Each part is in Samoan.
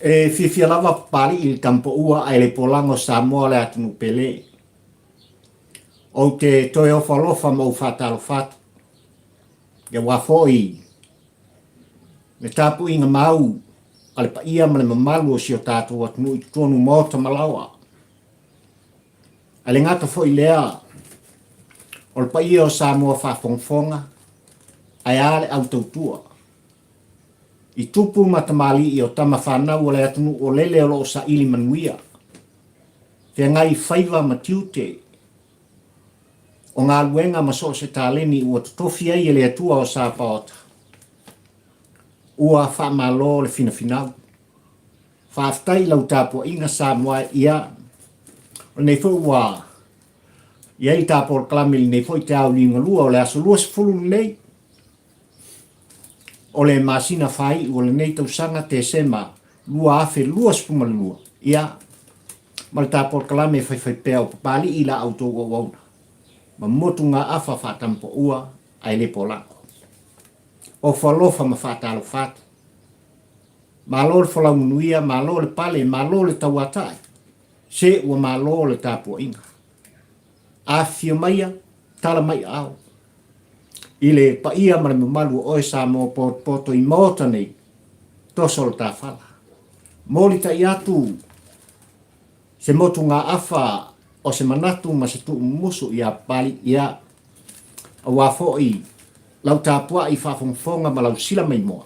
E fiafia lava Papalii i le tamapaua ae le polaga o Samoa le atunuu pele. Ou te toe ofo alofa ma ou faatalofa atu. Ia aua foi le tapuaiga mau a le paia ma le mamalu o si o tatou atunuu i totonu o maota ma laoa. Ae le gata foi i lea, o le paia o Samoa faafogafoga, ae a le au tautua. I tupu ma tamalii o tama fanau o le atunuu o lele o lo o saili manuia, feagai faiva ma tiute o galuega ma so o se taleni ua totofi ai e le Atua o Sapaota, ua faamalo le finafinau. Faafetai i lau tapuaiga Samoa ia, o lenei foi ua i ai le ta polokalame i lenei foi taeao liugalua o le aso 20 lenei o le masina faaiu o lenei tausaga Tesema 2022, ia, ma le ta polokalame e faifaipea o Papalii i la outou auauna ma motugaafa faatamapaua ae le polago. Ofo alofa ma faatalofa atu. Malo le folau manuia, malo le pale, malo le tauatai, se ua malo le tapuaiga. Afifio maia, tala mai aao. I le paia ma le mamalu o oe Samoa potopoto i Maota nei, toso le tafala. Molitai atu se motugaafa o se manatu ma se tuumumusu ia Papalii, ia, aua foi lau tapuai faafogafoga ma lau sila maimoa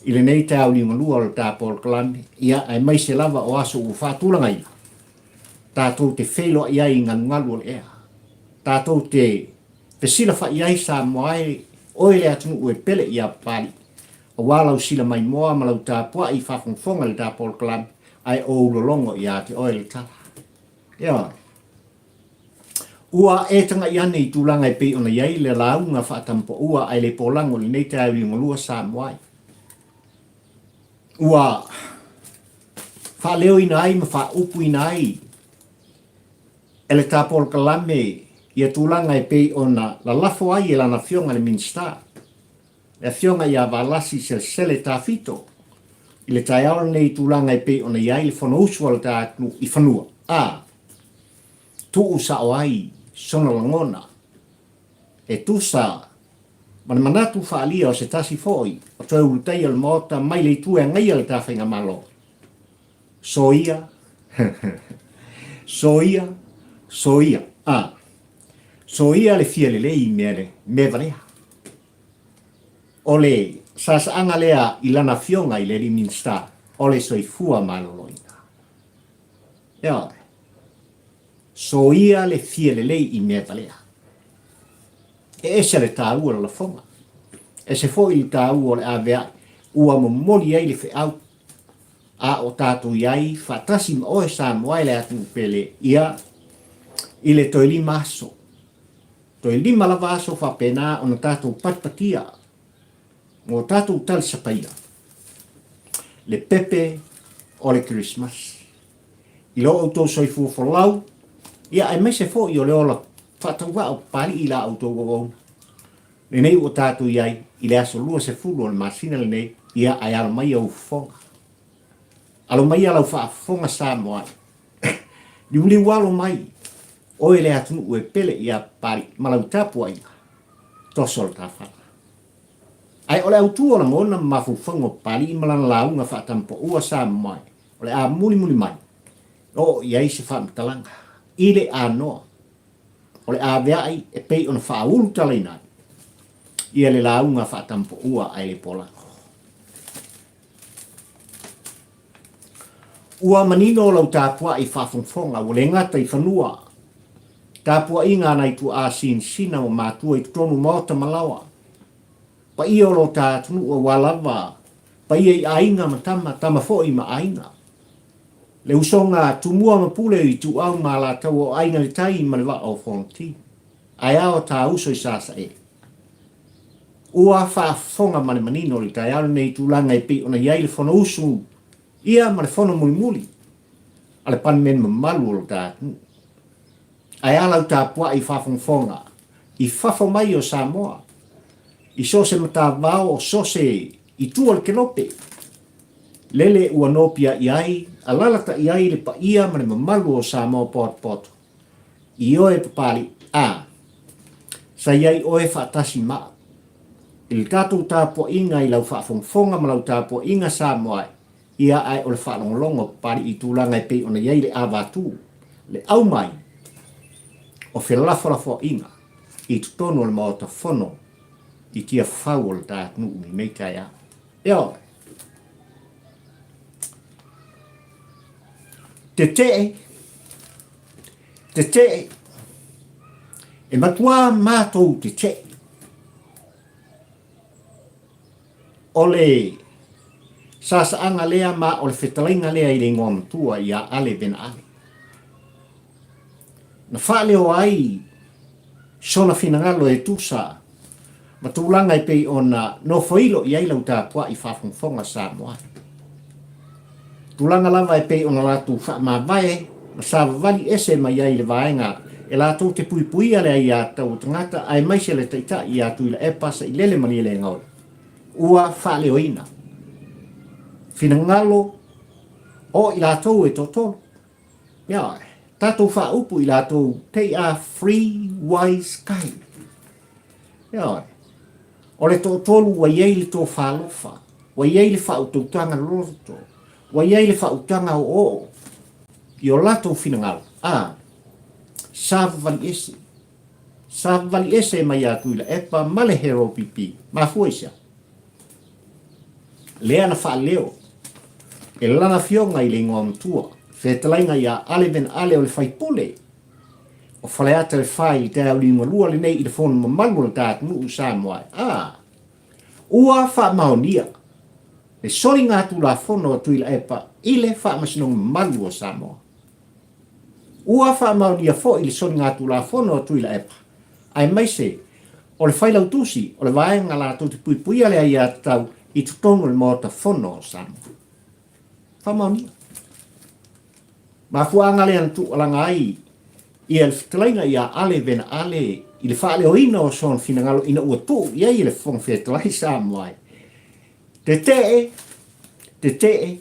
i lenei taeao liugalua o le ta polokalame, ia, aemaise lava o aso ua faatulagaina, tatou te feiloai ai i galugalu o le ea. Tatou te fesilafai ai Samoa e, oe le atunuu e pele ia Papalii, aua lau sila maimoa ma lau tapuai faafogafoga i le ta polokalame, ae ou lologo ia te oe le tala. Ioe. Ua e tagai ane i tulaga e pei ona i ai le lauga faatamapaua ae le polago i lenei taeao liugalua Samoa ai. Ua faaleoina ai ma faaupuina ai e le ta polokalame ia tulaga e pei ona lalafo ai e lana Afioga i le Minisita, le Afioga ia Valasi Selesele Tafito, i le taeao lenei i tulaga e pei ona i ai le Fonousu a le ta atunuu i fanua, a tuu sao ai sona lagona e tusa ma le manatu faaalia o se tasi foi o toe ulutaia o le Maota mai le itu e agaia le ta Faigamalo. Soia, soia, soia, a. Soia le fia lelei i mea le mea valea. O le sasaaga lea i lana afioga i le alii Minisita o le Soifua Maloloina. Ioe. Soia le fia lelei i mea valea. E ese le taua o le lafoga. Ese foi le taua o le avea'i ua momoli ai le feau a o tatou i ai faatasi ma oe Samoa e le atunuu pele, ia, i le toe lima aso. Toe lima lava aso faapena ona tatou patipatia mo tatou talisapaia le pepe o le Kerisimasi. I lo outou soifua folau, ia aemaise foi o le ola faatauvaa o Papalii i la outou auauna. Lenei ua tatou i ai i le aso 20 o le masina lenei, ia ae alo mai ou fofoga. Alo maia lau faafofoga Samoa e. Liuliu alo mai, oe le atunuu e pele ia Papalii ma lau tapuaiga, toso le tafala. Ae o le autu o lagona ma mafaufauga o Papalii ma lana lauga faatamapaua Samoa e, o le a mulimuli mai, e oo i ai se faamatalaga i le anoa o le avea'i e pei ona faaulutalaina ai ia le lauga faatamapaua ae le polago. Ua manino lau tapua'i faafogafoga ua le gata i fanua, tapua'iga a nai tua'a sinasina ma matua i totonu maota ma laoa, paia o lo ta atunuu aua lava paia i aiga ma tama, tama foi ma aiga. Le usoga a Tumua ma Pule i Ituau ma Alataua o Aiga i le Tai ma le Vaa o Fonoti. Ae a o ta uso i Sasae? Ua faafofoga ma le manino le taeao lenei i tulaga e pei ona i ai le Fonousu ia ma le Fono mulimuli a le Palemene mamalu o lo ta atunuu. Ae a lau tapuai faafogafoga i fafo mai o Samoa, i so o se matavao o so o se itu o le kelope? Lele ua nopiaʻi ai, alalataʻi ai le paia ma le mamalu o Samoa poatopoato. Ioe Papaliʻi, a sa i ai ʻoe faatasi maʻu. I le tatou tapuaʻiga i lau faafogafoga ma lau tapuaʻiga Samoa e, ia ae o le faalogologo Papaliʻi i tulaga e pei ona i ai le ava atu, le ʻau mai o felafolafoaʻiga i totonu o le Maota Fono i Tiafau o le ta atunuu i lenei taeao. Ioe. Teteʻe, teteʻe, e matuā mātou teteʻe. O le sasaʻaga lea ma o le fetalaiga lea i le igoa matua iā Ale Vena Ale. Na faaleo ai sona finagalo e tusa ma tulaga e pei ona nofoilo i ai lau tapuaʻi faafogafoga Samoa. Tulaga lava e pei ona latou faamavae ma savavali ese mai ai le vaega e latou te puipuia le aiatatau o tagata aemaise le Taitai ia Tuilaepa Sailele Malielegaoi ua faaleoina finagalo o i latou e toatolu. Ioe, tatou faaupu i latou, they are free wise guy. Ioe, o le toatolu ua i ai le tofa alofa, ua i ai le faautautaga loloto, ua i ai le faautaga oooo i o latou finagalo, a, savavali ese, savavali ese mai ia Tuilaepa ma le Hero PP. Mafua i se a? Lea na faaleo e lana afioga i le igoa matua, fetalaiga iā Ale Vena Ale o le faipule o Faleata le Fa i le taeao liugalua lenei i le fono mamalu o le ta atunuu i Samoa e a ua faamaonia le soligatulafono a Tuilaepa i le Faamasinoga Mamalu o Samoa. Ua faamaonia foi le soligatulafono a Tuilaepa, aemaise o le Failautusi o le Vaega latou te puipuia le aiatatau i totonu o le Maota Fono o Samoa. Faamaonia. Mafuaaga lea na tuualaga ai ia le fetalaiga ia Ale Vena Ale i le faaleoina o sona finagalo ina ua tuu i ai e le Fofoga Fetalai Samoa e tete'e, tete'e,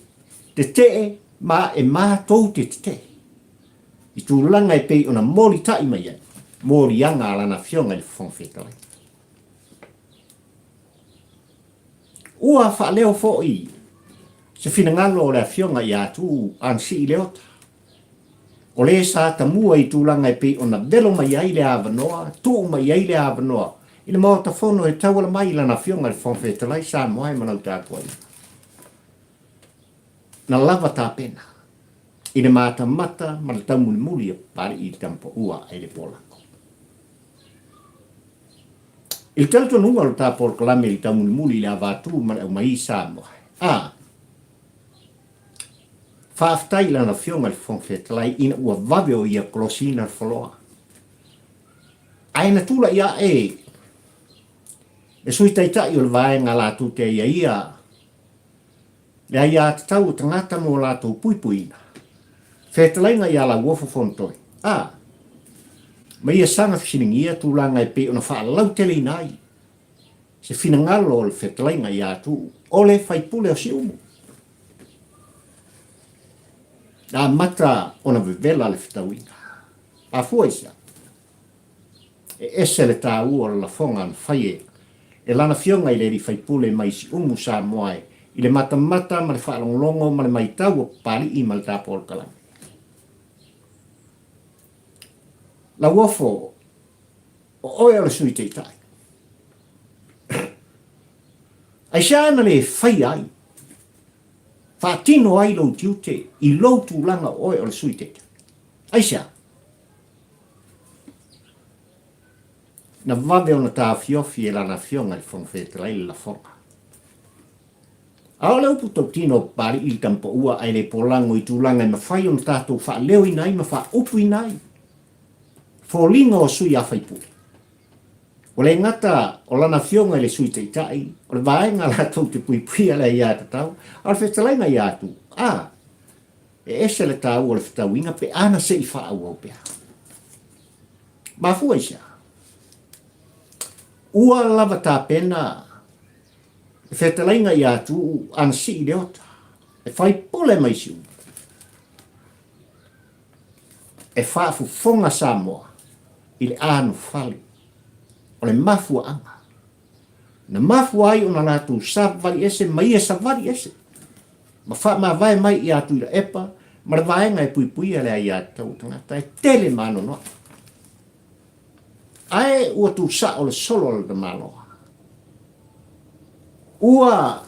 tete'e ma e matou te tete'e i tulaga e pei ona molita'i mai ai moliaga a lana Afioga i le Fofoga Fetalai. Ua faaleo foi se finagalo o le Afioga ia Tuu Anasii Leota, o le sa tamua i tulaga e pei ona velo mai ai le avanoa, tuu mai ai le avanoa i le Maota Fono e tauala mai i lana Afioga i le Fofoga Fetalai Samoa e ma lau tapuaiga. Na lava tapena i le matamata ma le taumulimuli a Papali'i i le tamapaua ai le polako. I le talitonuga o le ta polokalame i le taumulimuli i le ava atu ma le aumai i Samoa, a faafetai i lana Afioga i le Fofoga Fetalai ina ua vave o ia kolosiina le foloa. Ae na tulai ae le Sui Taitai o le Vaega latou te aiaia le aiatatau o tagata mo latou puipuiga, fetalaiga ia Lauofo Fonotoe, a ma ia saga fesiligia tulaga e pei ona faalauteleina ai se finagalo o le fetalaiga ia Tuu o le faipule o Siumu. Na amata ona vevela le fetauiga. Afua i se a? E ese le taua o le lafoga na fai e lana afioga i le alii faipule mai Siumu Samoa e i le matamata ma le faalogologo ma le maitau o Papali'i ma le tapolokalame. Lauofo, o oe o le Sui Taitai. Aisea na le faia ai, faatino ai lou tiute i lou tulaga o oe o le Sui Taitai? Aisea? Na vave ona taofiofi e lana afioga i le Fofoga Fetalai le lafoga. A o le upu tautino o Papali'i i le tamapaua ae le polago i tulaga e mafai ona tatou faaleoina ai ma faaupuina ai foliga o sui a faipule. Ua le gata o lana afioga i le Sui Taitai, o le vaega latou te puipuia le aiatatau, a o le fetalaiga ia atu, a, E ese le taua o le fetauiga pe ana se i faaauau pea. Mafua i se a? Ua lava tapena le fetalaiga ia Tuuu ana sii le ota. E faipule mai Siumu. E faafofoga Samoa i le anofale o le mafuaaga na mafua ai ona latou savali ese ma ia savali ese ma faamavae mai ia Tuilaepa ma le vaega e puipuia le aiatatau o tagata e tele ma anoanoai. Ae ua tuusao le solo a le tamaloa. Ua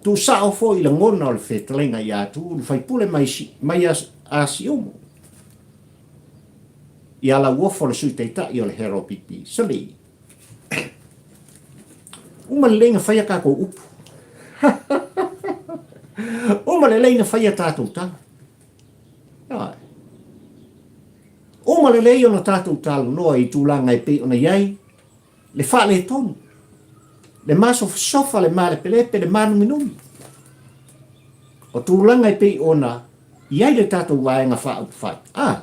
tuusao foi lagona o le fetalaiga ia Tuulu faipule mai, mai a Siumu ia Lauofo le Sui Taitai o le HRPP. Soli, uma lelei na faia tatou upu. Uma lelei na faia tatou tala. Uma lelei ona tatou talanoa i tulaga e pei ona i ai le faaletonu, le masofasofa, le malepelepe, le mānuminumi. O tulaga e pei ona i ai le tatou Vaega Faaupufai. A,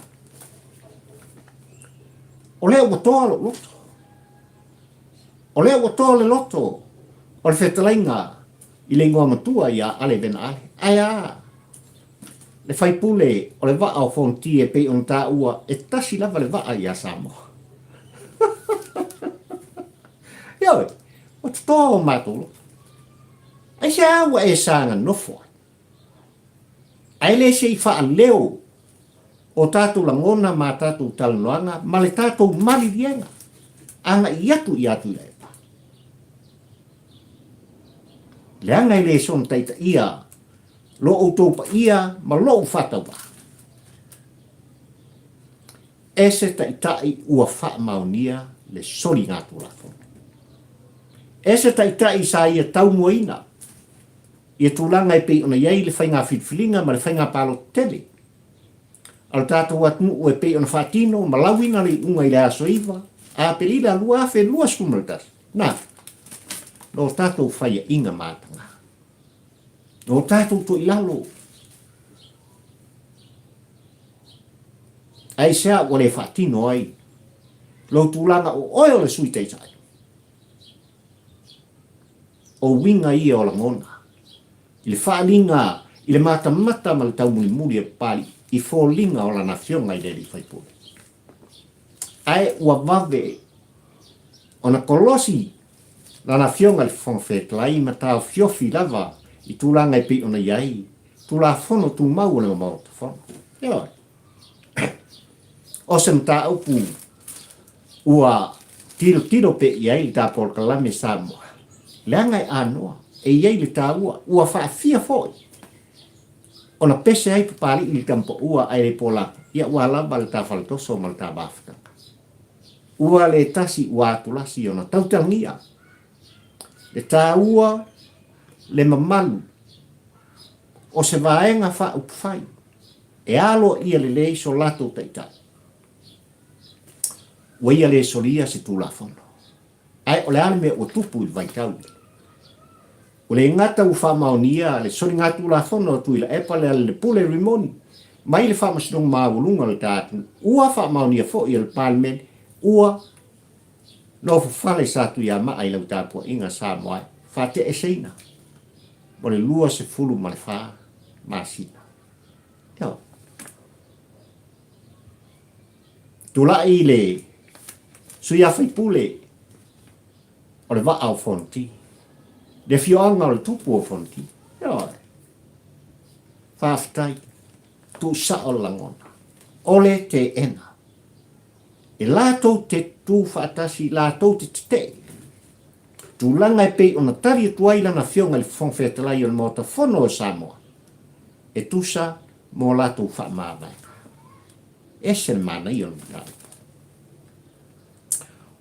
o lea ua toa lou loto. O lea ua toa le loto o le fetalaiga i le igoa matua ia Ale Vena Ale. Ae a le faipule o le vaa o Fonoti e pei ona taua e tasi lava le vaa ia Samoa. Ioe, ua totoa o matou loto. Aisea ua e saga nofo ai? Ae le se i faaleo o tatou lagona ma tatou talanoaga ma le tatou maliliega agai atu ia Tuilaepa. Leaga e le soona taitaia lo outou paia ma lou faatauvaa. E se taitai ua faamaonia le soligatulafono. E se taitai sa ia taumuaina ia tulaga e pei ona i ai le faiga filifiliga ma le faiga palota tele a lo tatou atunuu e pei ona faatino ma lauina le iuga i le aso 9 Aperila 2021. Na, no tatou faiaʻiga mataga. No tatou toilalo. Aisea ua le faatino ai lou tulaga o oe o le Sui Taitai? O uiga ia o lagona i le faaaliga i le matamata ma le taumulimuli a Papalii i foliga o lana afioga i le alii faipule. Ae ua vave ona kolosi lana afioga i le Fofoga Fetalai ma taofiofi lava i tulaga e pei ona i ai Tulafono Tumau o le Maota Fono. Ioe. O se mataupu ua tilotilo pea i ai le ta polokalame Samoa, leaga e anoa, e i ai le taua, ua faafia foi ona pese ai Papalii i le tamapaua ae le pola, ia ua lava le ta faletoso ma le ta mafutaga. Ua le tasi ua atulasi ona tautalagia le taua, le mamalu o se vaega faaupufai e aloaia lelei so latou taitai. Ua ia le solia se Tulafono. Ae o le a le mea ua tupu i le vaitau lenei? Ua le gata ua faamaonia le soligatulafono a Tuilaepa Lealailepule Rimoni mai le Faamasinoga Maualuga o le ta atunuu, ua faamaonia foi e le Palemene, ua nofofale Sa Tuiamaa i lau tapuaiga Samoa e faateeseina mo le 24 masina. Ioe. Tulai le sui usufono o le vaa o Fonoti, le afioaga o le tupu o Fonoti. Ioe. Faafetai. Tuusao le lagona. O le teena. E latou te tu faatasi, latou te tetee. Tulaga e pei ona tali atu ai lana Afioga i le Fofoga Fetalai o le Maota Fono o Samoa, e tusa mo latou faamavaega. Ese le manaia o le mataupu.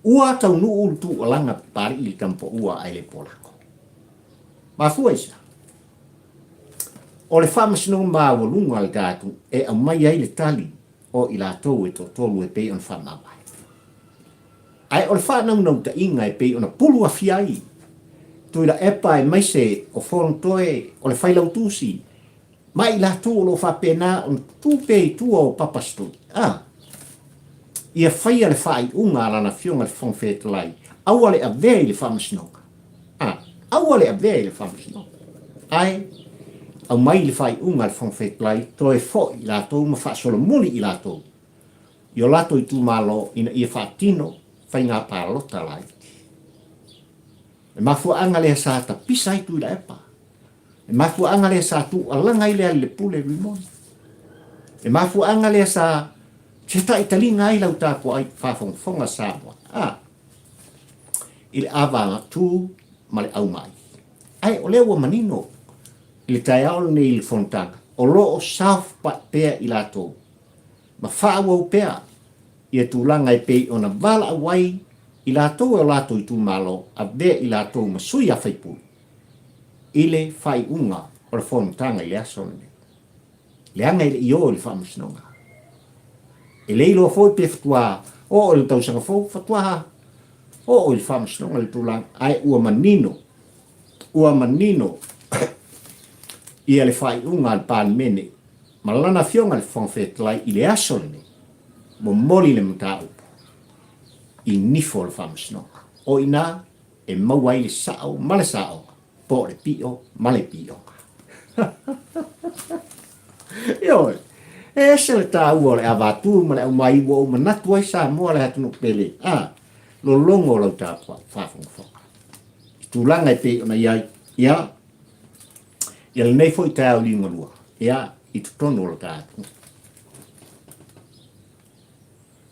Ua taunuu le tuualaga Papalii i le tamapaua ae le polako. Mafua i se a? O le faamasinoga maualuga a le tatou e aumai ai le tali o i latou e toatolu e pei ona faamavae. Ae o le faanaunautaiga e pei ona pulu afia ai Tuilaepa aemaise o Fonotoe, o le Failautusi, ma i latou o lo o faapena ona tutu pea i tua o Papa Story, a ia faia le faaiuga a Lana Afioga i le Fofoga Fetalai, aua le avea i le Faamasinoga, a aua le avea i le Faamasinoga. Ae aumai le faaiuga a le Fofoga Fetalai, toe foi i latou ma faasolomuli i latou i o latou itumalo ina ia faatino faiga palota laiti. Le mafuaaga lea sa tapisa ai Tuilaepa. Le mafuaaga lea sa tuualaga ai Lealailepule Rimoni. Le mafuaaga lea sa fetaitaliga ai lau tapuai faafogafoga Samoa. A, i le avatu ma le aumai. Ae o lea ua manino i le taeao lenei i le fonotaga, o lo o saofai pea i latou ma faaauau pea ia tulaga e pei ona valaau ai i latou e o latou itumalo, avea i latou ma sui a faipule i le faaiuga o le fonotaga i le aso lenei. Leaga e le i o i le faamasinoga. E le iloa foi pe faatoa oo i le tausaga fou, faatoa oo i le faamasinoga le tulaga, ae ua manino, ua manino ia le faaiuga a le Palemene ma lana Afioga i le Fofoga Fetalai i le aso lenei, momoli le mataupu i nifo o le faamasinoga. O i ina e maua ai le sao ma le saoga, po o le pio ma le pioga. Ioe, e ese le taua o le avatu ma le aumai ua ou manatu ai Samoa le atunuu pele, a, lologo lau tapuai faafogafoga i tulaga e pei ona i ai, ia, ia lenei foi taeao liugalua, ia, i totonu o lo ta atunuu.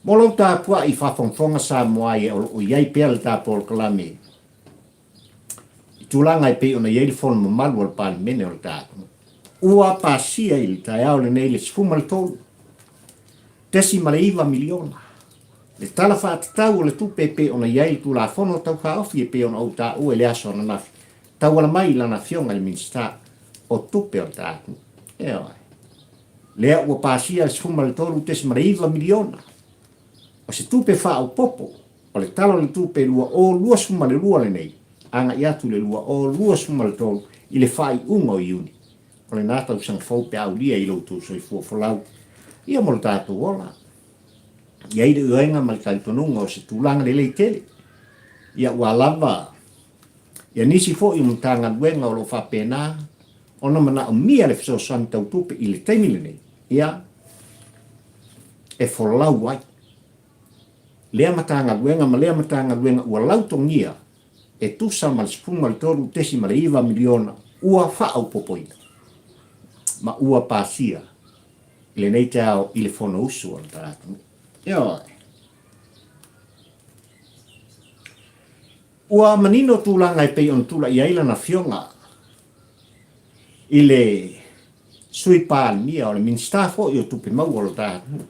Mo lou tapuai faafogafoga Samoa ai o lo o i ai pea le ta polokalame i tulaga e pei ona i ai le fono mamalu a le Palemene o le ta atunuu. Ua pasia i le taeao lenei le 13.9 miliona le Tala Faatatau o le Tupe e pei ona i ai le Tulafono Tau Faaofi e pei ona ou taua i le aso ananafi, tauala mai i lana Afioga i le Minisita o Tupe o le ta atunuu. Ioe. Lea ua pasia le 13.9 miliona o se tupe faaopoopo o le Tala o le Tupe 2022 lenei agai atu i le 2023 i le faaiuga o Iuni o lena tausaga fou pe a aulia i lo outou soifua folau ia mo lo tatou ola. I ai le ioega ma le talitonuga o se tulaga lelei tele ia ua lava ia nisi foi o Matagaluega o lo o faapena ona manaomia le fesoasoani tau tupe i le taimi lenei, ia, e folau ai lea Matagaluega ma lea Matagaluega ua lautogia e tusa ma le 13.9 miliona ua faaopoopoina ma ua pasia i lenei taeao i le Fonousu a le atunuu. Ioe. Ua manino tulaga e pei ona tulai ai lana afioga i le Sui Palemia, o le Minisita foi o Tupe Maua o le ta atunuu,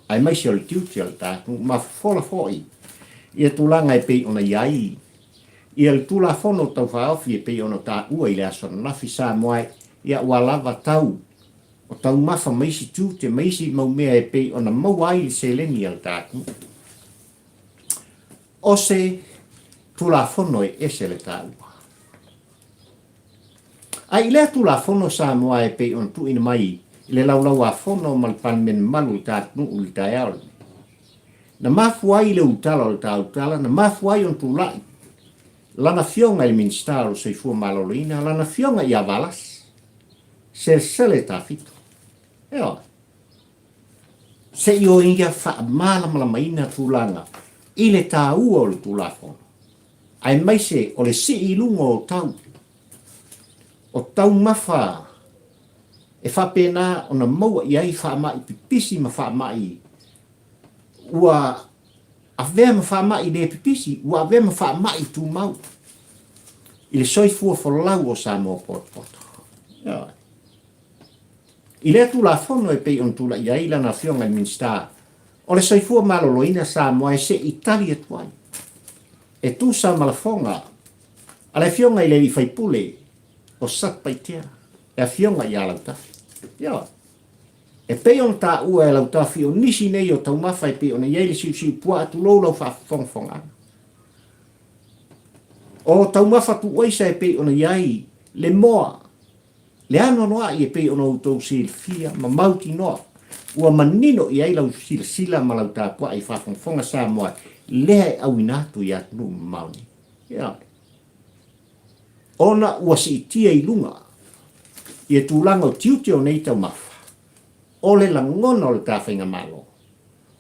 aemaise o le tiute o le ta atunuu, ma fofola foi ia tulaga e pei ona i ai ia le Tulafono Tau Faaofi e pei ona taua i le aso ananafi Samoa e, ia ua lava tau o taumafa ma isi tiute ma isi mau mea e pei ona maua ai le seleni a le ta atunuu. O se Tulafono e ese le taua. Ae i lea Tulafono Samoa e pei ona tuuina mai i le Laulau-a-Fono ma le Palemene mamalu o le ta atunuu i le taeao lenei, na mafua ai le ulutala o le tautala, na mafua ai ona tulai lana Afioga i le Minisita o le Soifua Maloloina, lana Afioga ia Valasi Selesele Tafito. Ioe. Se i o ia faamalamalamaina tulaga i le taua o le Tulafono, aemaise o le sii i luga o tau o taumafa e faapena ona maua i ai faamai pipisi ma faamai ua avea ma faamai le pipisi, ua avea ma faamai tumau i le soifua folau o Samoa potopoto. Ioe. I lea Tulafono e pei ona tulai ai lana Afioga i le Minisita o le Soifua Maloloina Samoa e se i tali atu ai e tusa ma lafoga a le Afioga i le alii faipule o Satupaitea, le Afioga ia Lautafi. Ioe. E pei ona taua e Lautafi o nisi nei o taumafa e pei ona i ai le siusiupuaa tulou lau faafofogafogaaga. O taumafa tuuaisa e pei ona i ai le moa, Le anoanoai e pei ona outou silafia ma mautinoa ua manino i ai lau silasila ma lau tapuai i faafogafoga Samoa lea e auina atu i atunuu mamao nei. Ioe. Ona ua siitia i luga ia tulaga o tiute o nei taumafa, o le lagona o le ta faigamalo,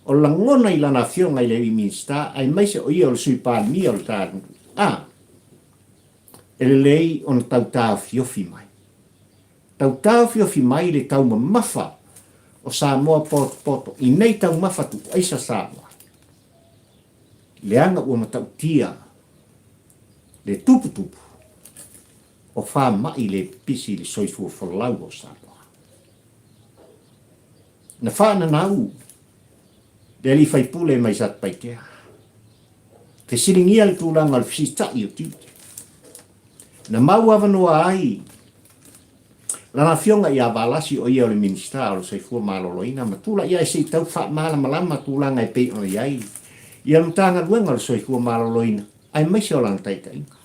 o le lagona i lana afioga i le alii Minisita aemaise o ia o le Sui Palemia o le ta nuu, a, e lelei ona tau taofiofi mai. Tau taofiofi mai le taumamafa o Samoa potopoto i nei taumafa tuuaisa Samoa, leaga ua matautia le tuputupu o faamai le pipisi i le soifua folau o Samoa. Na faananau le alii faipule mai Satupaitea, fesiligia le tulaga o le fesiitai o tiute. Na mau avanoa ai lana afioga ia Valasi o ia o le Minisita o le Soifua Maloloina ma tulai ae se i tau faamalamalama tulaga e pei ona i ai ia le Matagaluega o le Soifua Maloloina aemaise o lana taitaiga.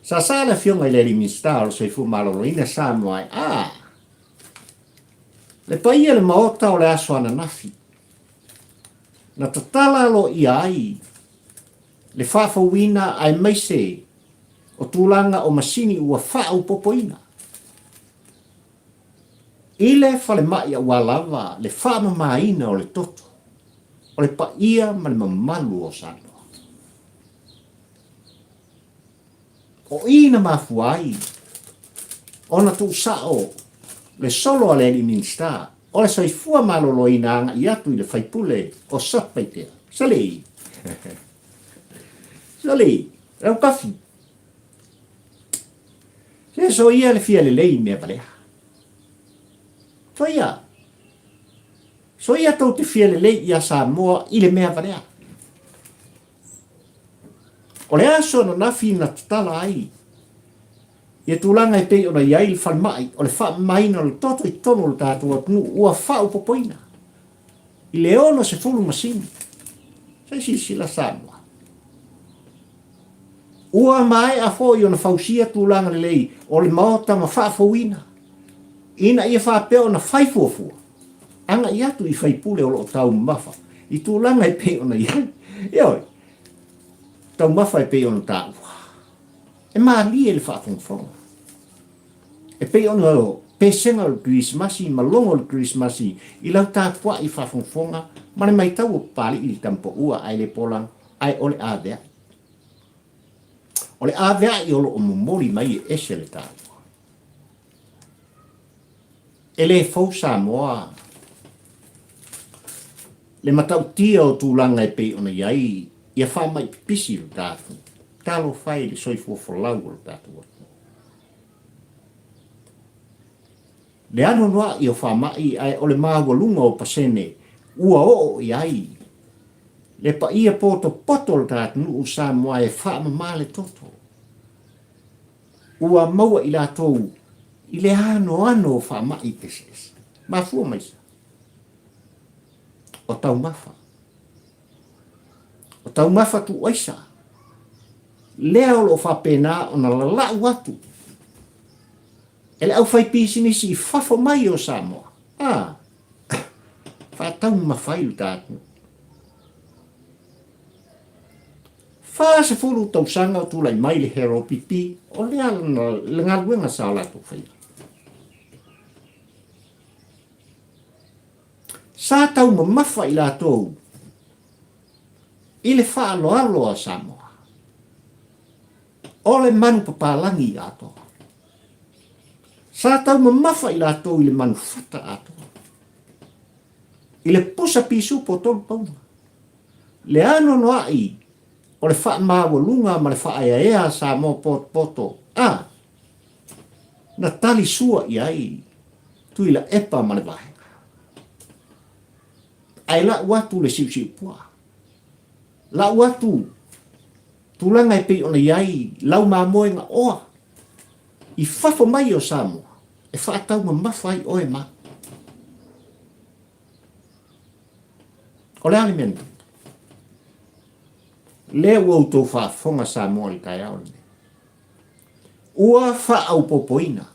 Sa sa le afioga i le alii Minisita o le Soifua Maloloina Samoa ai, a le paia i le Maota o le aso ananafi na tatala aloaia ai le faafouina aemaise o tulaga o masini ua faaopopoina i le falemai aua lava le faamamaina o le toto o le paia ma le mamalu o Samoa. O i na mafua ai ona tuusao le solo a le alii Minisita o le Soifua Maloloina agai atu i le faipule o Satupaitea. Sali! Sali! Lautafi! Se soia le fia lelei i mea valea. Soia! Soia tou te fia lelei ia Samoa i le mea valea. O le aso ananafi na tatala ai ia tulaga e pei ona i ai le falemai o le faamamaina o le toto i totonu o le tatou atunuu ua faaopopoina i le 60 masini. Se i silasila Samoa. Ua maea foi ona fausia tulaga lelei o le maota ma faafouina ina ia faapea ona fai fuafua agai atu i faipule o lo o taumamafa i tulaga e pei ona i ai. Ioe, taumafa e pei ona taua. E malie le faafogafoga. E pei ona pesega o le Kerisimasi ma logo o le Kerisimasi i lau tapuai faafogafoga ma le maitau o Papalii i le tamapaua ae le polaga ae o le aveai. O le aveai o lo o momoli mai e ese le taua. E le fou Samoa le matautia o tulaga e pei ona i ai ia faamai pipisi i lo tatou talofa e i le soifua folau o lo tatou atunuu. Le anoanoai o faamai ae o le maualuga o pasene ua oo i ai le paia potopoto o lo ta atunuu Samoa e faamama le toto. Ua maua i latou i le anoano o faamai eseese. Mafua mai sa? O taumafa. O taumafa tuuaisa. Lea o lo o faapena ona lalau atu e le aufaipisinisi i fafo mai o Samoa. A, faataumafa ai lo tatou. 40 tausaga o tulai mai le HROPP, o lea le galuega sa o latou faia. Sa taumamafa i latou i le faaaloalo a Samoa. O le manu papalagi atoa. Sa taumamafa i latou i le manu fata atoa. I le pusa pisupo tolu pauna. Le anoanoai o le faamaualuga ma le faaeaea a Samoa potopoto a na tali sua i ai Tuilaepa ma le Vaega. Ae lau atu le siusiupuaa. Lau atu tulaga e pei ona i ai lau mamoe gaoa i fafo mai o Samoa e faataumamafa ai oe ma au. O le a le mea na tupu? Lea ua outou faafofoga Samoa i le taeao lenei. Ua faaopopoina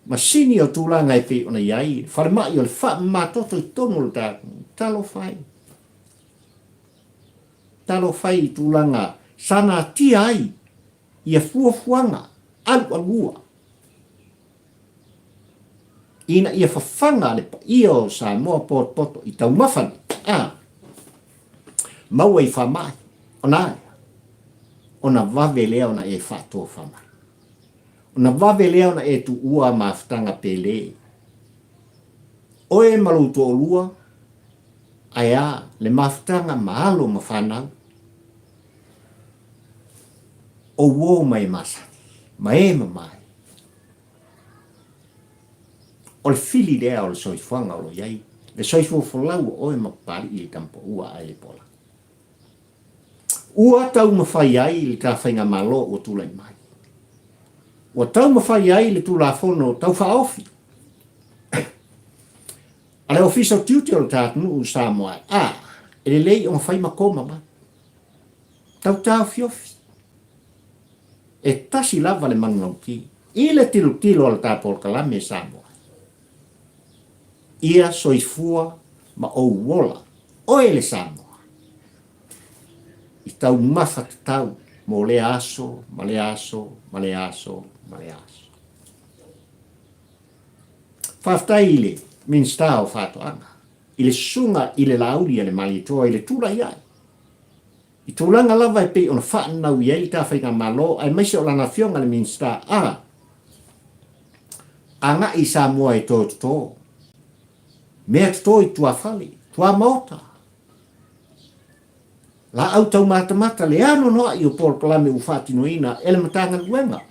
masini o tulaga e pei ona i ai le falemai o le faamamatoto i totonu o le tatou Talofa e. Talofa e i tulaga sa natia ai Ia fuafuaga alualua ina ia fafaga le paia o Samoa potopoto i taumafa nei, a maua i faamai, ona a lea? Ona vave lea ona e faatofa mai. Ona vave lea ona e tuua mafutaga pele. Oe ma lou toalua, ae a le mafutaga ma alo ma fanau? O uo ma e masani, ma e mamae. O le fili lea o le soifuaga o lo o i ai, le soifua folau o oe ma Papalii i le Tamapaua ae le Pola. Ua taumafai ai le ta faigamalo ua tulai mai. Ua taumafai ai le Tulafono Tau Faaofi a le Ofisa o Tiute o le ta atunuu o Samoa a e lelei ona fai ma koma mai. Tau taofiofi. E tasi lava le manulauti i le tilotilo a le ta polokalame Samoa. Ia soifua ma ou ola, oe le Samoa, i taumafa tatau mo lea aso ma lea aso ma lea aso ma lea aso. Faafetai i le Minisita o Faatoaga, i le susuga i le Laauli a le Malietoa i le tulai ae i tulaga lava e pei ona faanau i ai le ta faigamalo aemaise o lana afioga le Minisita a agai i Samoa e toe toto mea toto i tuafale, tuamaota, laau taumatamata le anoanoai o polokalame ua faatinoina e le Matagaluega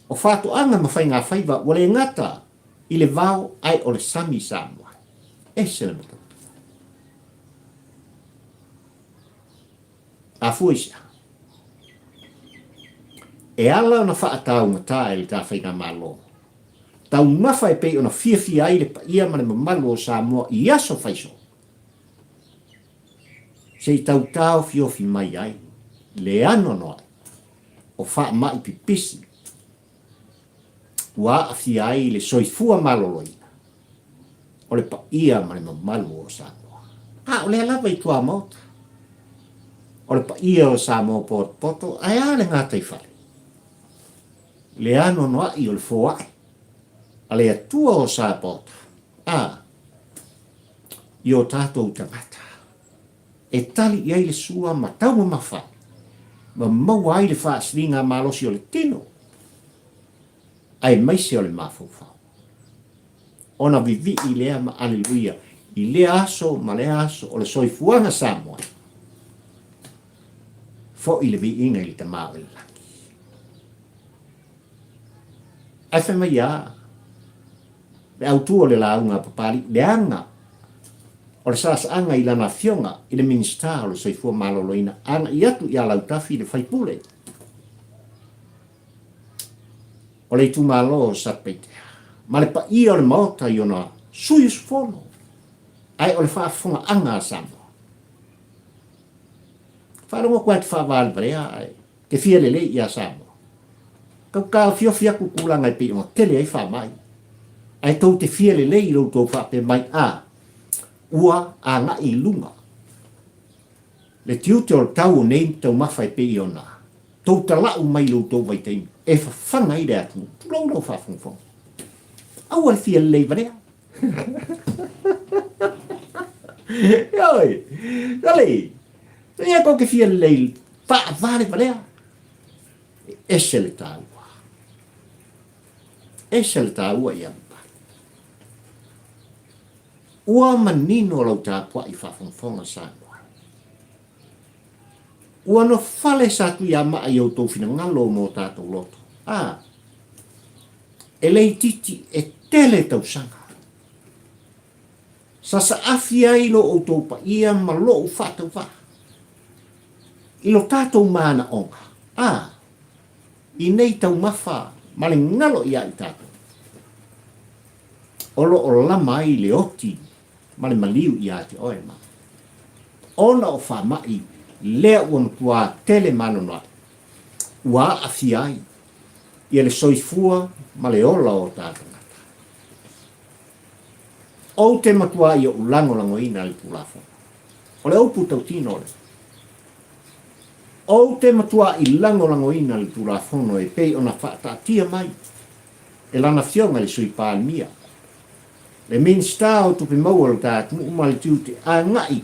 o Faatoaga ma Faigafaiva ua le gata i le vao ae o le sami Samoa. Ese le matautia. Afua i se aha? E ala ona faataugata e le ta faigamalo taumafa e pei ona fiafia ai le paia ma le mamalu o Samoa i aso faiso, se i tau taofiofi mai ai le anoanoai o faamai pipisi ua aafia ai le soifua maloloina o le paia ma le mamalu o Samoa. A o lea lava i tuamaota o le paia o Samoa potopoto, ae a le gataifale, le anoanoai o le foai a le Atua o Sapaota, a i o tatou tagata e tali i ai le sua ma taumamafa ma maua ai le faasiliga malosi o le tino aemaise o le mafaufau. Ona vivii lea ma aleluia i lea aso ma lea aso o le soifuaga Samoa. Foi le viiga i le Tama o i le lagi. Ae fai mai a le autu o le lauga a Papalii, leaga o le saasaaga i lana afioga i le Minisita o le Soifua Maloloina agai atu ia Lautafi le faipule o le itumalo o Satupaitea ma le paia o le Maota i ona sui usufono, ae o le faafofogaaga a Samoa. Faalogo atu ai te faavalevalea ae te fia lelei ia Samoa. Tau taofiofi atu tulaga e pei ona tele ai faamai. Ae tou te fia lelei i lo outou faapea mai a ua agai i luga le tiute o le tau o nei taumafa e pei ona tou talau mai i lo outou vaitaimi e fafaga ai le atunuu. Tulou lau faafogafoga. Aua le fia lelei valea. Ioe, sole, ia tou te fia lelei faavalevalea. E ese le taua. Ese le taua ia mamalu. Ua manino lau tapuai faafogafoga Samoa. Ua nofale sa Tuiamaa i outou finagalo mo tatou loto. A, e le itiiti e tele tausaga. Sa saafi ai lo outou paia ma lou faatauvaa i lo tatou manaoga, a, i nei taumafa ma le galo ia i tatou, o lo o lama ai le oti ma le maliu ia te oe ma ona o faamai lea ua matua tele manonoai ua aafia ai ia le soifua ma le ola o ta tagata. Ou te matua i oʻu lagolagoina le Tulafono. O le upu tautino lea. Ou te matuaʻi lagolagoina le Tulafono e pei ona faataatia mai e lana Afioga i le Sui Palemia, le Minisita o Tupe Maua o le ta atunuu ma le tiute agai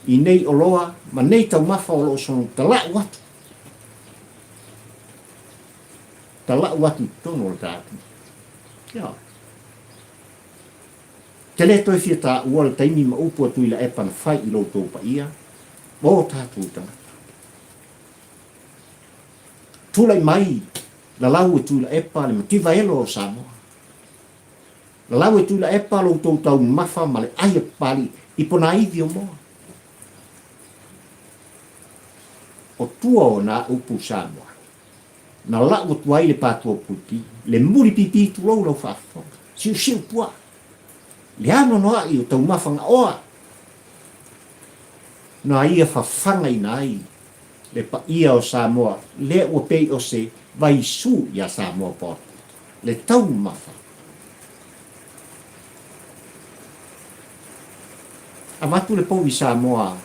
i nei oloa ma nei taumafa o lo o sono tala'u atu, tala'u atu i totonu o le ta atunuu. Ioe. Te le toe fia taua le taimi ma upu a Tuilaepa na fai i lo outou paia ma o tatou tagata. Tulai mai lalau e Tuilaepa le mativa elo o Samoa. Lalau e Tuilaepa lo outou taumafa ma le ai a Papalii i ponaivi o moa. O tua o na upu Samoa, na lau atu ai le patua puipui, le muli pipi tulou lau faafofoga, siusiu puaa, le anoanoai o taumafa gaoa, na ia fafagaina ai le paia o Samoa lea ua pei o se vaisū iā Samoa Board, le taumafa. Avatu le povi Samoa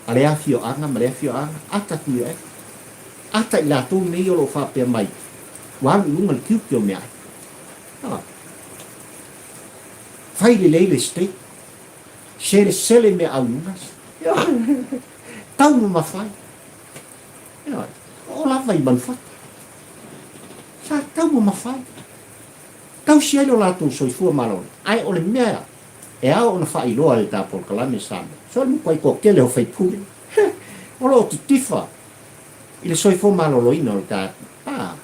a le afioaga ma le afioaga, ata Tuilaepa, ata i latou nei o lo o faapea mai ua alu i luga le tiute o meaai. A. Fai lelei le state. Selesele mea auiuga. Taumamafa ai. Ioe. Oo lava i manufata. Sa taumamafa ai. Tausi ai lo latou soifua malolo. Ae o le mea e ao ona faailoa e le ta polokalame Samoa, so le matuai toatele o faipule o lo o titifa i le soifua maloloina o le ta a,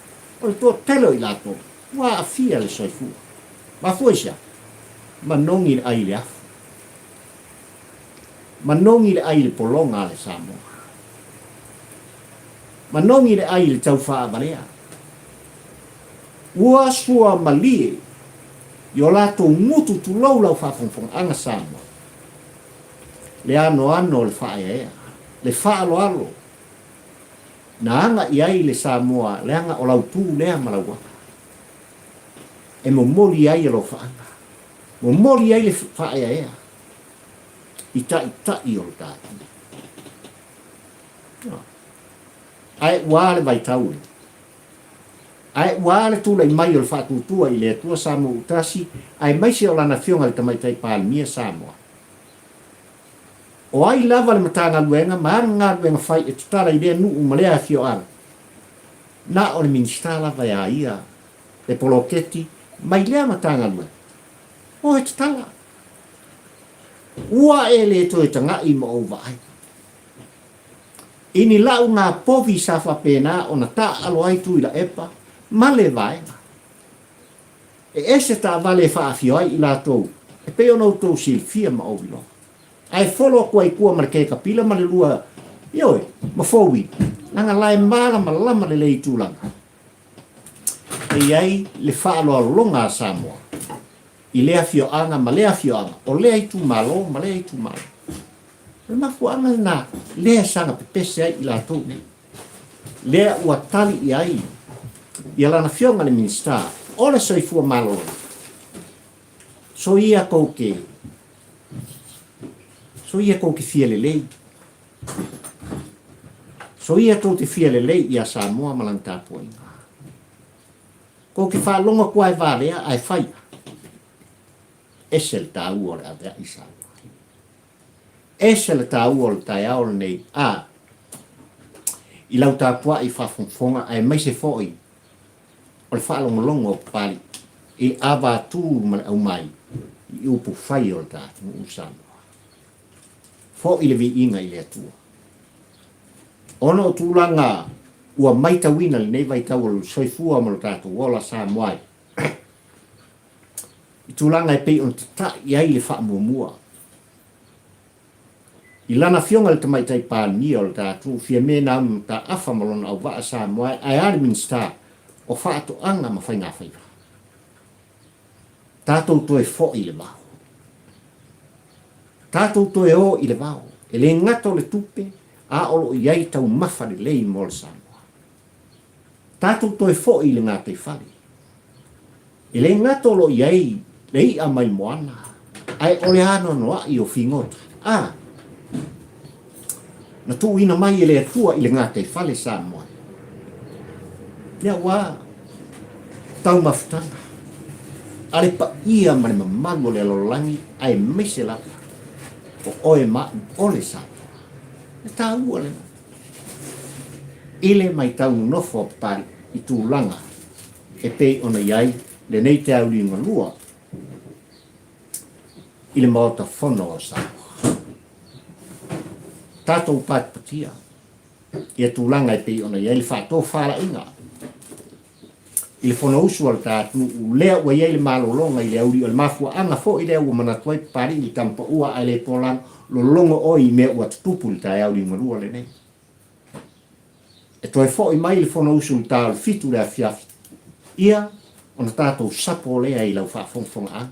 o le toatele o i latou ua aafia le soifua. Mafua i se a? Manogi le ai i le afu. Manogi le ai i le pologa a le Samoa. Manogi le ai i le taufaavalea. Ua sua malie i o latou gutu tulou lau faafogafogaaga Samoa, le anoano o le faaeaea, le faaaloalo na aga i ai le Samoa leaga o lau tu lea ma lau aga e momoli ai alofaaga, momoli ai le faaeaea i taitai o le tatou. Ae ua a le vaitau e? Ae ua a le tulai mai o le faatuatua i le Atua Samoa Utasi aemaise o Lana Afioga i le Tamaitai Palemia Samoa? O ai lava le Matagaluega ma ana galuega fai e tatala i lea nuu ma lea afioaga? Na o le Minisita lava e a ia le poloketi mai lea Matagaluega. O e tatala. Ua e le toe taga'i ma ou vaai. I ni lau ngā povi sa faapena ona taaalo ai Tuilaepa ma le vaega. E ese taavale e faaafio ai i latou e pei ona outou silafia ma ou iloa. Ae folo atu ai tua ma le kekapila ma le lua, ioe, ma four-wheel, leaga la e malamalama lelei i tulaga e i ai le faaaloaloga a Samoa i lea afioaga ma lea afioaga, o lea itumalo ma lea itumalo. O le mafuaaga lena lea e saga pepese ai i latou nei, lea ua tali i ai ia lana Afioga i le Minisita o le Soifua Maloloina, soia tou te, soia tou te fia lelei, soia tou te fia lelei ia Samoa ma lana tapuaiga. Tou te faalogo atu lava e valea ae fai a. Ese le taua o le avea'i Samoa. Ese le taua o le taeao lenei a i lau tapua'i faafogafoga aemaise foi o le faalogologo o Papalii i le avatū ma le aumai i upu fai o le ta atunuu Samoa. Fo'i le viiga i le Atua. Ona o tulaga ua maitauina i lenei vaitau o le soifua ma lo tatou ola Samoa ai, i tulaga e pei ona tata'i ai le faamuamua i lana Afioga i le Tamaitai Palemia o le ta atunuu Fiame Naomi Mataafa ma lona auvaa Samoa ae a le Minisita o Faatoaga ma Faigafaiva. Tatou toe fo'i i le vao. Tatou toe o i le vao. E le gata o le tupe, a o lo o i ai taumafa lelei mo le Samoa. Tatou toe fo'i i le gataifale. E le gata o lo o i ai le i'a mai le moana, ae o le anoanoa'i o figota. A! Na tuuina mai e le Atua i le gataifale Samoa. Ia ua taumafutaga a le paia ma le mamalu o le lalolagi aemaise lava o oe ma au o le Samoa. E taua lena. I le matau nonofo a Papalii i tulaga e pei ona i ai lenei teauliugalua i le Maota Fono o Samoa. Tatou patipatia ia tulaga e pei ona i ai le faatofalaiga i le Fonousu a le ta atunuu lea ua i ai le malologa i le auli o le mafuaaga foi lea ua manatu ai Papalii i le tama paua ae le polalo lologo oe i mea ua tutupu i le taeao liugalua lenei. E toe foi mai le Fonousu i le ta o le fitu i le afiafi, ia ona tatou sapo lea i lau faafogafogaaga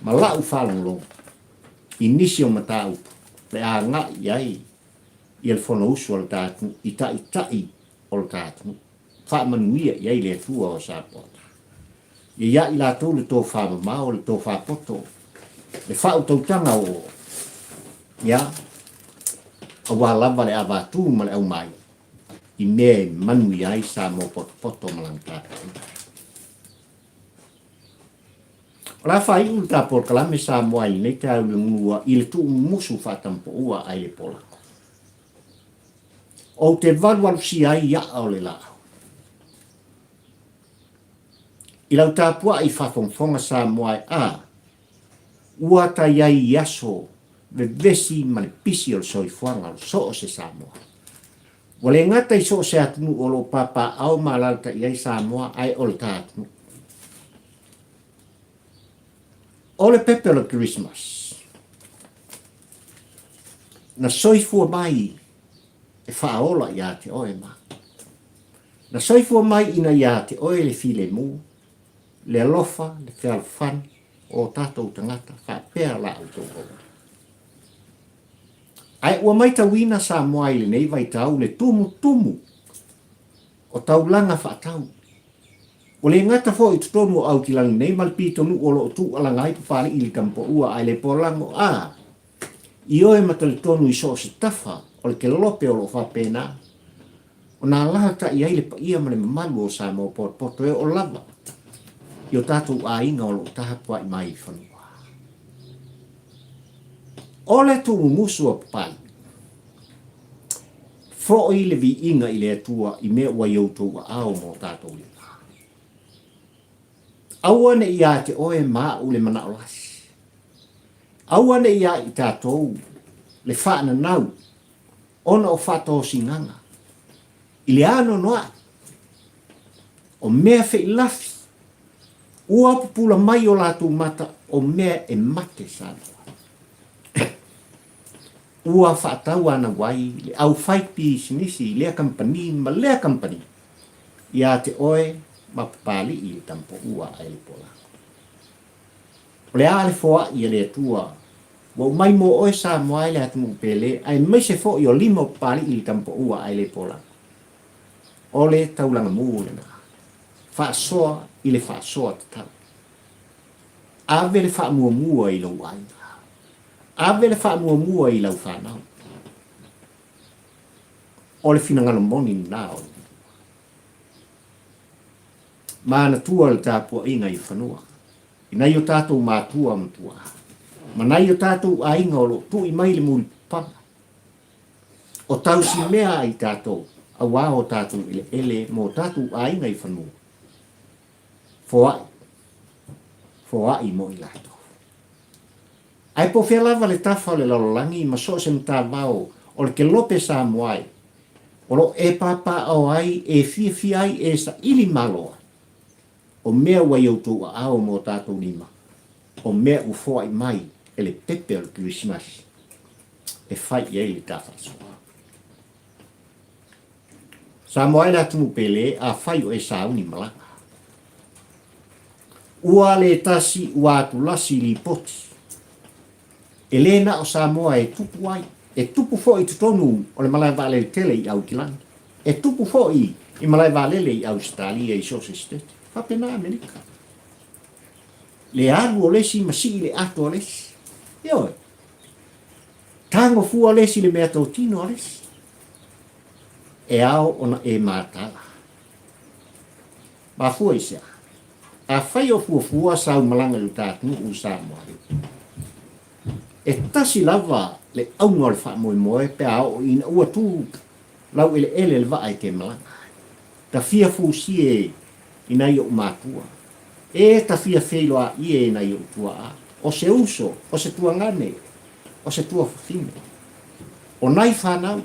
ma la'u faalogologo i nisi o mataupu le agai i ai ia le Fonousu a le ta atunuu i taitai o le ta atunuu. Faamanuia i ai le Atua o Samoa. Ia ia i latou le tofa mamao, le tofa poto, le faautautaga o ia, aua lava le avatu ma le aumai i mea e manuia ai Samoa potopoto ma lana tapuaiga. O le a faaiu le ta polokalame Samoa i lenei taeao liugalua i le tuumumusu faatampoua ai le polako. Ou te valuvalusia ai a'a o le laau. I lau tapua'i faafogafoga Samoa e a, ua tai ai i aso vevesi ma le pisi o le soifuaga o so o se Samoa. Ua le gata i so o se atunuu o lo o papaaao ma alaalatai ai Samoa ae o le ta atunuu. O le pepe o le Kerisimasi, na soifua mai e faaola ia te oe ma. Na soifua mai ina ia te oe le filemu, le alofa, le fealofani o o tatou tagata faapea la outou auauna. Ae ua maitauina Samoa i lenei vaitau le tumutumu o taulaga faatau. Ua le gata foi i totonu o Aukilani nei ma le pitonuu o lo o tuualaga ai Papalii i le Tamapoua ae le polago a ioe ma talitonu i so o se tafa o le kelope o lo o faapena ona alaalatai ai le paia ma le mamalu o Samoa potopoto e oo lava i o tatou aiga o lo o tapuai mai i fanua. O le tuumumusu a Papalii, foi le viiga i le Atua i mea ua i outou aao ma o tatou lima. Aua ne i ia te oe ma au le manao lasi. Aua ne i ia i tatou le faananau ona o faatosinaga i le anoanoai o mea feilafi ua pupula mai o latou mata o mea e mate Samoa. Ua faatauanau ai le aufaipisinisi i lea kamupani ma lea kamupani ia te oe ma Papalii le Tamapoua a Elipola. O le a le foai a le Atua ua umai mo oe Samoa e le atunuu pele aemaise foi o lima o Papalii le Tamapoua a Elipola. O le taulaga mu lena. Faasoa i le faasoa tatau. Ave le faamuamua i lou aiga. Ave le faamuamua i lau fanau. O le finagalo moni lena o le Atua. Manatua le tapuaiga i fanua, i nai o tatou matua ma tuaa, ma nai o tatou aiga o lo o tui mai le mulipapaga, o tausimea ai tatou auā o tatou eleele mo tatou aiga i fanua. Foai, foai mo i latou. Ae po o fea lava le tafa o le lalolagi ma so o se matavao o le kelope Samoa e o lo o e papaaao ai, e fiafia ai, e saili malo ai, o mea ua i outou aao ma o tatou lima, o mea ua foai mai e le pepe o le Kerisimasi e fai i ai le ta faasoa. Samoa e le atunuu pele, afai o e sauni malaga. Ua le tasi ua atulasi lipoti. E le na o Samoa e tupu ai, e tupu foi i totonu o le malae vaalele tele i Aukilani, e tupu foi i malae vaalele i Ausetalia i so o se setete, faapena Amerika. Le alu o le isi ma sii le ato a le isi. Ioe. Tago fua le isi i le meatotino a le isi. E ao ona e mataala. Mafua i se aha? Afai o fuafua sau malaga i lo ta atunuu o Samoa, e tasi lava le auga o le faamoemoe pe a oo ina ua tu laueleele le vaa e te malaga. Ta fia fusi e i nai ou matua. E ta fia feiloai e nai ou tuaa. O se uso, o se tuagane, o se tuafafine. O nai fanau.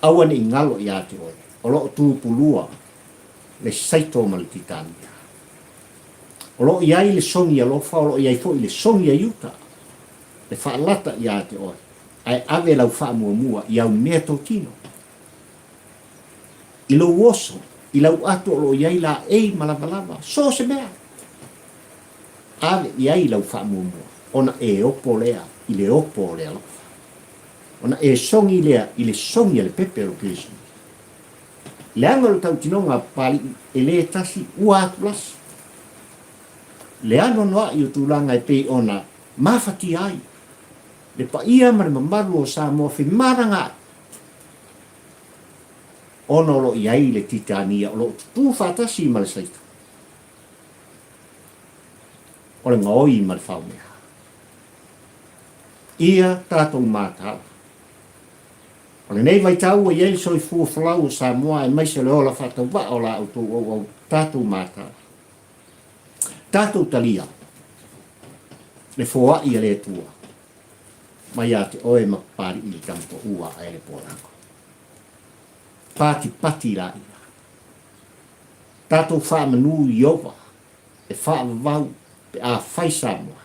Aua ne i galo ia te oe, o lo o tupulua le saito ma le titania. O lo o i ai le sogi alofa, o lo o i ai foi le sogi a Iuta, le faalata ia te oe, ae ave lau faamuamua i au mea totino. I lou oso, i lau ato o lo o i ai laei ma lavalava, so o se mea. Ave i ai lau faamuamua, ona e opo lea i le opo o le alofa. Ona e sogi lea i le sogi a le pepe o le Kerisimasi. Leaga o le tautinoga a Papalii e le tasi ua atulasi. Le anoanoai o tulaga e pei ona mafatia ai le paia ma le mamalu o Samoa femalagaai ona o lo o i ai le Titania o lo o tutū faatasi ma le Saito o le gaoi ma le faomea. Ia tatou mataala. O lenei vaitau ua i ai le soifua folau o Samoa aemaise o le ola faatauvaa o la outou auau tatou mataala. Tatou talia le foai a le Atua mai ia te oe ma Papali'i le tama paua a Elepualago. Patipati laia. Tatou faamanu Ieova e faavavau pe a fai Samoa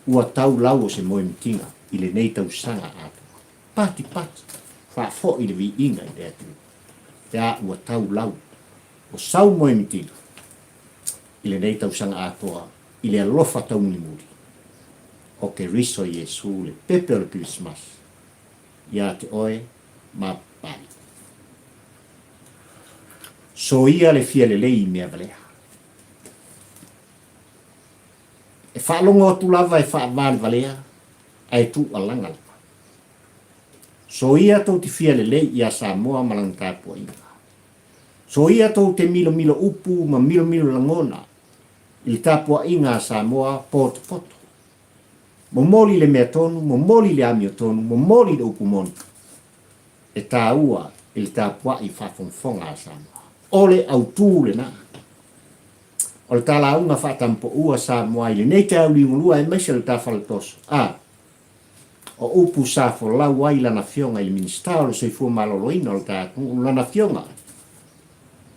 ua tau lau o se moemitiga i lenei tausaga atoa. Patipati, faafoi le viiga i le Atua pe a ua tau lau o sau moemitiga i lenei tausaga atoa i le alofa taumulimuli o Keriso Iesu le pepe o le Kerisimasi ia te oe ma Papalii. Soia le fia lelei i mea valea. E faalogo atu lava e faavalevalea ae tuualaga lava. Soia tou te fia lelei ia Samoa ma lana tapuaiga. Soia tou te milomilo upu ma milomilo lagona i le tapuaiga a Samoa potopoto. Momoli le mea tonu, momoli le amiotonu, momoli le upu moni e taua i le tapuai faafogafoga a Samoa. O le autū lena o le talauga faatampoua Samoa i lenei taeao liugalua aemaise o le ta faletoso, a o upu sa folau ai lana Afioga i le Minisita o le Soifua Maloloina o le ta atunuu, lana Afioga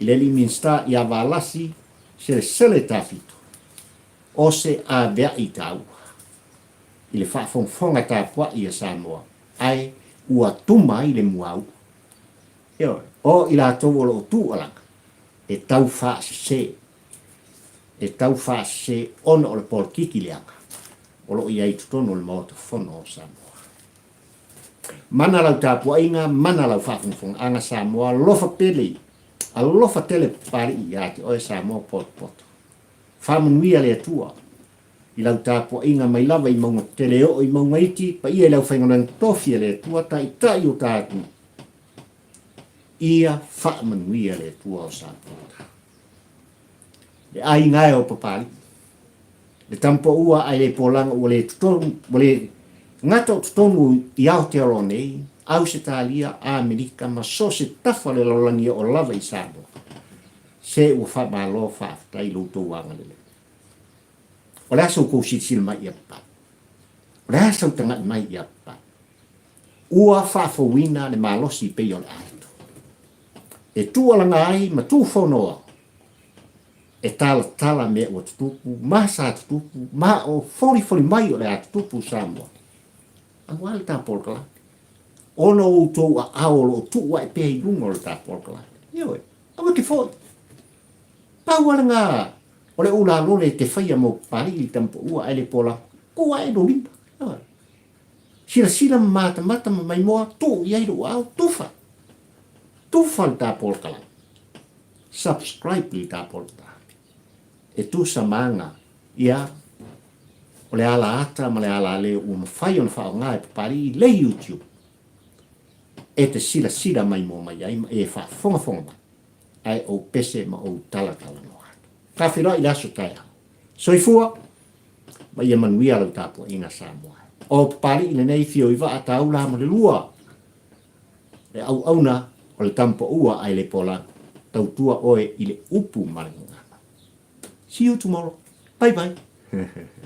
i le Alii Minisita ia Valasi Selesele Tafito, o se avea'i taua i le faafogafoga tapua'i a Samoa, ae ua tuma ai le muauu. Ioe, o i latou o lo o tuualaga, e tau faasese, e tau faasese ona o le polokiki leaga o lo o i ai i totonu o le Maota Fono o Samoa. Mana lau tapuaiga, mana lau faafogafogaaga Samoa, alofa pele, alofa tele Papalii ia te oe Samoa potopoto. Faamanuia le Atua i lau tapuaiga mai lava i mauga tetele e oo i mauga iti, paia i le aufaigaluega tofi a le Atua, taitai o ta atunuu. Ia faamanuia le Atua o Samoa. Le aiga e o Papalii, le tama-paua ae le polaga ua le totonu, ua le gata o totonu i Aotearoa nei, Ausetalia, Amerika ma so o se tafa o le lalolagi e oo lava i Samoa. Se ua faamalo faafetai i lo outou agalelei. O le a sa outou silasila mai ia Papalii? O le a sa ou tagai mai ia Papalii? Ua faafouina le malosi pei o le aeto. E tuualaga ai ma tuufonoa e talatala mea ua tutupu, ma sa tutupu, ma o folifoli mai o le a tutupu Samoa. Aua le ta polokalame. Ona o outou aao o lo o tuu ae pea i luga o le ta polokalame. Ioe, aua te foi. Pau lava lena o le ulalole e te faia mo Papalii i le tamapaua ae le pola, tuu ae lou lima. Ioe. Silasila ma matamata ma maimoa, tuu i ai lou aao, tufa. Tufa le ta polokalame. Subscribe le ta polokalame. E tusa ma aga, ia, o le ala ata ma le ala leo ua mafai ona faaaoga e Papalii i le YouTube. e te silasila maimoa mai ai ma e faafogafoga mai, ae ou pese ma ou talatalanoa atu. Ta feiloai i le aso taeao. Soifua ma ia manuia lau tapuaiga Samoa. O Papali'i lenei fio i vaa taula ma le lua. Le auauna o le tama paua ae le polagu. Tautua oe i le upu ma le gagana. See you tomorrow. Bye bye.